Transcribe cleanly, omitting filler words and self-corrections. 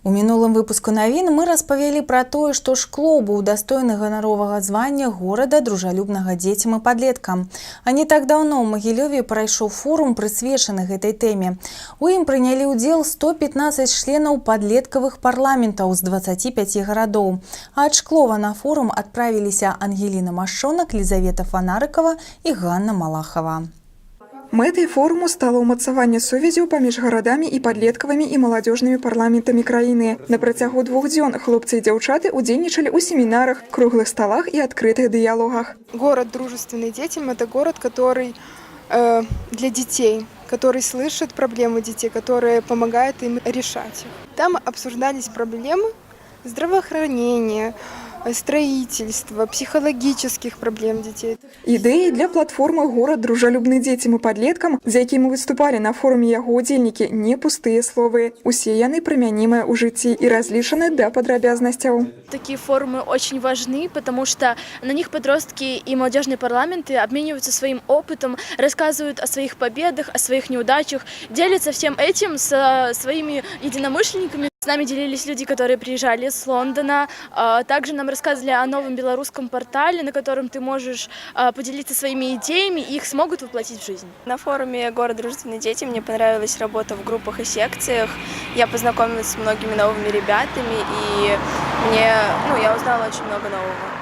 У мінулым выпуску навін мы распавялі пра тое, што Шклоў быў удастойны ганаровага звання горада, дружалюбнага дзецям і падлеткам. А не так даўно ў Магілёве прайшоў форум, прысвечаны гэтай тэме. У ім прынялі ўдзел 115 членаў падлеткавых парламентаў з 25 гарадоў. А ад Шклова на форум адправіліся Ангеліна Машчонак, Лізавета Фанарыкова і Ганна Малахова. Мэтай форуму стала ўмацаванне сувязяў паміж гарадамі і падлеткавымі і маладзёжнымі парламентамі краіны. На працягу 2 дзён хлопцы і дзяўчаты ўдзельнічалі ў семінарах, круглых сталах і адкрытых дыялогах. Город, дружественный детям, это город, который для детей, который слышит проблемы детей, который помогает им решать их. Там обсуждались проблемы здравоохранения, строительства, психологических проблем детей. Ідэі для платформы «Горад, дружалюбны дзецям і падлеткам», з якімі выступалі на форуме яго удзельнікі, не пустыя словы. Усе яны прымянімыя ў жыцці і разлічаны да падрабязнасцяў. Такие форумы очень важны, потому что на них подростки и молодежные парламенты обмениваются своим опытом, рассказывают о своих победах, о своих неудачах, делятся всем этим со своими единомышленниками. С нами делились люди, которые приезжали с Лондона. Также нам рассказывали о новом белорусском портале, на котором ты можешь поделиться своими идеями, и их смогут воплотить в жизнь. На форуме «Город, дружественный детям» мне понравилась работа в группах и секциях. Я познакомилась с многими новыми ребятами, и ну, я узнала очень много нового.